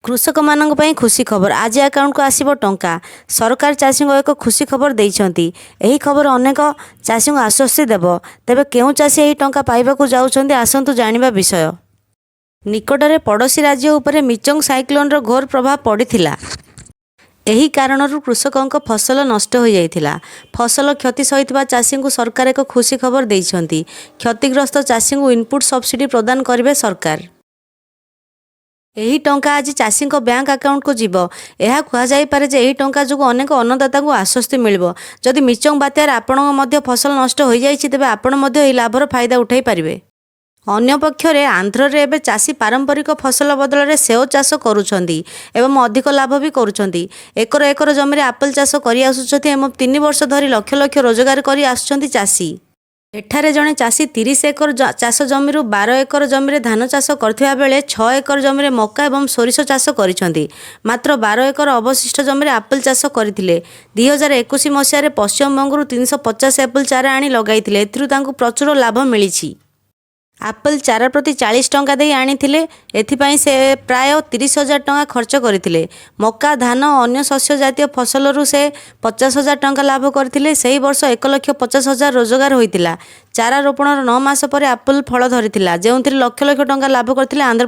କୃଷକମାନଙ୍କ ପାଇଁ ଖୁସି ଖବର। ଆଜି ଆକାଉଣ୍ଟକୁ ଆସିବ ଟଙ୍କା। ସରକାର ଚାଷୀଙ୍କୁ ଏକ ଖୁସି ଖବର ଦେଇଛନ୍ତି। ଏହି ଖବର ଅନେକ ଚାଷୀଙ୍କୁ ଆଶ୍ୱସ୍ତି ଦେବ। ତେବେ କେଉଁ ଚାଷୀ ଏହି ଟଙ୍କା ପାଇବାକୁ ଯାଉଛନ୍ତି, ଆସନ୍ତୁ ଜାଣିବା ବିଷୟ। ନିକଟରେ ପଡ଼ୋଶୀ ରାଜ୍ୟ ଉପରେ ମିଚଙ୍ଗ ସାଇକ୍ଲୋନର ଘୋର ପ୍ରଭାବ ପଡ଼ିଥିଲା। ଏହି କାରଣରୁ କୃଷକଙ୍କ ଫସଲ ନଷ୍ଟ ହୋଇଯାଇଥିଲା। ଫସଲ କ୍ଷତି ସହିଥିବା ଚାଷୀଙ୍କୁ ସରକାର ଏକ ଖୁସି ଖବର ଦେଇଛନ୍ତି। କ୍ଷତିଗ୍ରସ୍ତ ଚାଷୀଙ୍କୁ ଇନପୁଟ ସବସିଡି ପ୍ରଦାନ କରିବେ ସରକାର। ଏହି ଟଙ୍କା ଆଜି ଚାଷୀଙ୍କ ବ୍ୟାଙ୍କ ଆକାଉଣ୍ଟକୁ ଯିବ। ଏହା କୁହାଯାଇପାରେ ଯେ ଏହି ଟଙ୍କା ଯୋଗୁଁ ଅନେକ ଅନ୍ନଦାତାଙ୍କୁ ଆଶ୍ୱସ୍ତି ମିଳିବ। ଯଦି ମିଚଙ୍ଗ ବାତ୍ୟାରେ ଆପଣଙ୍କ ମଧ୍ୟ ଫସଲ ନଷ୍ଟ ହୋଇଯାଇଛି, ତେବେ ଆପଣ ମଧ୍ୟ ଏହି ଲାଭର ଫାଇଦା ଉଠାଇ ପାରିବେ। ଅନ୍ୟପକ୍ଷରେ ଆନ୍ଧ୍ରରେ ଏବେ ଚାଷୀ ପାରମ୍ପରିକ ଫସଲ ବଦଳରେ ସେଓ ଚାଷ କରୁଛନ୍ତି ଏବଂ ଅଧିକ ଲାଭ ବି କରୁଛନ୍ତି। ଏକର ଏକର ଜମିରେ ଆପଲ ଚାଷ କରିଆସୁଛନ୍ତି ଏବଂ 3 ବର୍ଷ ଧରି ଲକ୍ଷ ଲକ୍ଷ ରୋଜଗାର କରି ଆସୁଛନ୍ତି ଚାଷୀ। ଏଠାରେ ଜଣେ ଚାଷୀ 30 ଏକର ଚାଷ ଜମିରୁ 12 ଏକର ଜମିରେ ଧାନ ଚାଷ କରିଥିବା ବେଳେ 6 ଏକର ଜମିରେ ମକା ଏବଂ ସୋରିଷ ଚାଷ କରିଛନ୍ତି। ମାତ୍ର 12 ଏକର ଅବଶିଷ୍ଟ ଜମିରେ ଆପଲ ଚାଷ କରିଥିଲେ। 2021 ମସିହାରେ ପଶ୍ଚିମବଙ୍ଗରୁ 350 ଆପଲ ଚାରା ଆଣି ଲଗାଇଥିଲେ। ଏଥିରୁ ତାଙ୍କୁ ପ୍ରଚୁର ଲାଭ ମିଳିଛି। ଆପଲ ଚାରା ପ୍ରତି 40 ଟଙ୍କା ଦେଇ ଆଣିଥିଲେ। ଏଥିପାଇଁ ସେ ପ୍ରାୟ 30,000 ଟଙ୍କା ଖର୍ଚ୍ଚ କରିଥିଲେ। ମକା, ଧାନ ଓ ଅନ୍ୟ ଶସ୍ୟ ଜାତୀୟ ଫସଲରୁ ସେ 50,000 ଟଙ୍କା ଲାଭ କରିଥିଲେ। ସେହି ବର୍ଷ 1,50,000 ରୋଜଗାର ହୋଇଥିଲା। ଚାରା ରୋପଣର 9 ମାସ ପରେ ଆପଲ ଫଳ ଧରିଥିଲା, ଯେଉଁଥିରେ ଲକ୍ଷ ଲକ୍ଷ ଟଙ୍କା ଲାଭ କରିଥିଲେ ଆନ୍ଧ୍ରପ୍ରଦେଶ।